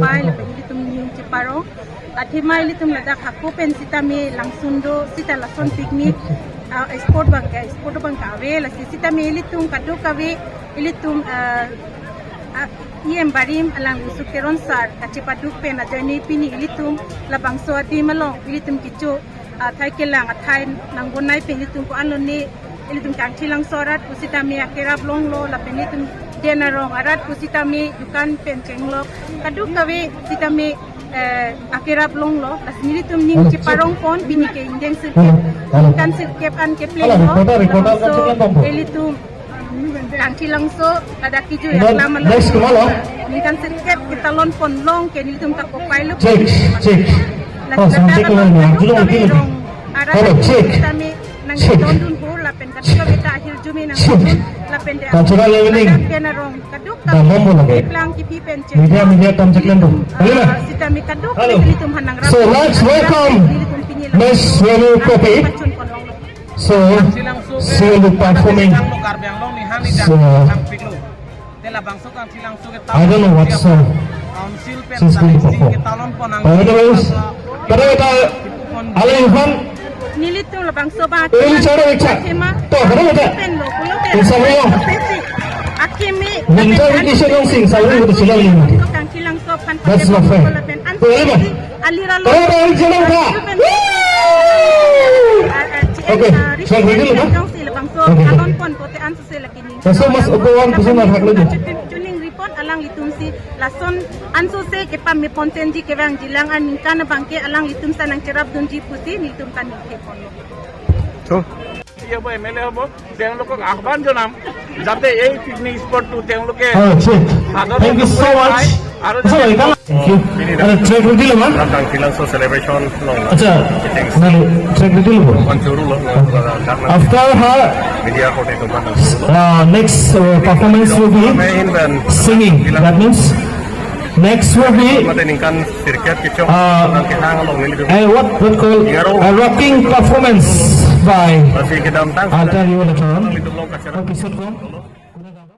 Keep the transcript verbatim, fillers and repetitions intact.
Pai lapen ilitum ning cheparong. Athema ilitum ladak hako pen sitame langsun do sita lason picnic, ah, spot abang ke, spot abang ke ave, lasi sitame ilitum kadokave, ilitum, ah, ah, E M barim alangli Suteron sir kachepaduk pen ajoine pini ilitum labangso adim along ilitum kecho, ah, athai kelang athai nangbonai pen ilitum ko-an lone, ilitum Kangthilangso arat pusitame akerap longlo lapen ilitum Den Arong arat pusitame dukan pen chenglok, kadokave sitame, eh, akerap longlo. Lasi nelitum ning cheparong pon pini ke ingdeng sirkep, ningkan sirkep an kepleng lo. Halo, reporter, reporter, labangso kan cheklem pon. Ilitum Kangthilangso ladak kejui aklam along. Next, kemalo? Ningkan sirkep ketalon pon long ke nelitum kakopai lo. Check, check. Lasi oh, ladak sampai ke along mana? Julung, kadokave julung. Rong arat halo, check. Sitame nang check. Dondun ho lapen kadokave ta ahirjume nang check. Dondun lapen de cultural evening. Ladak Den Arong kadokave. Dambom bo lake. Keplang kipi pen check. Media, media kam cheklem do. Boleh, Ma? Ah, sitame kadokave. Halo. Ilitum hanang rap. So, let's welcome ilitum pini Miss Venu Kopi. Pachun pon long. So, she will be performing. So, I don't know what song she's going to perform. But anyways, pada kita, ala Irfan, nelitum labangso ba. Ini cara icha. Athema. Tuh, ada nggak? Pen lo, pulo pen. Insya Allah. Akimi. Minta invitation dong sing, saya udah sudah ini. Kangthilangso aphan. That's not fair. Boleh, Ma? Alira lo. Pada, pada, jalan, Pak. Oke, saya ready dulu, Ma. Oke. Alon pon kote ansu se lagi ni. Laso mas opo wan puson na hak lagi. Chuning report alanglitum si lason ansu se kepame ponsenji kevangji lang aningkan abang ke alanglitum sa nangcherapdunji pusi nelitum ta ningke ponlo. তো। কি হ'ব, M L এ হ'ব, তেওঁলোকক আহ্বান জনাম যাতে এই পিকনিক স্পটটো তেওঁলোকে অ, ঠিক। Thank you so much। আৰু sorry, কালা? Thank you। আরে, track ready lo, Ma? Kangthilangso celebration lo. আচ্ছা, মানে, track ready lo। Bukan curu lo, lo, lo, lo, lo। After her, media ko itu kan। Uh, next, uh, performance will be singing. That means, next will be, mate ningkan sirkep kecho, uh, nang kehang along nelitum. Eh, what, what call, a rocking performance by, I'll tell you later on. Episode one.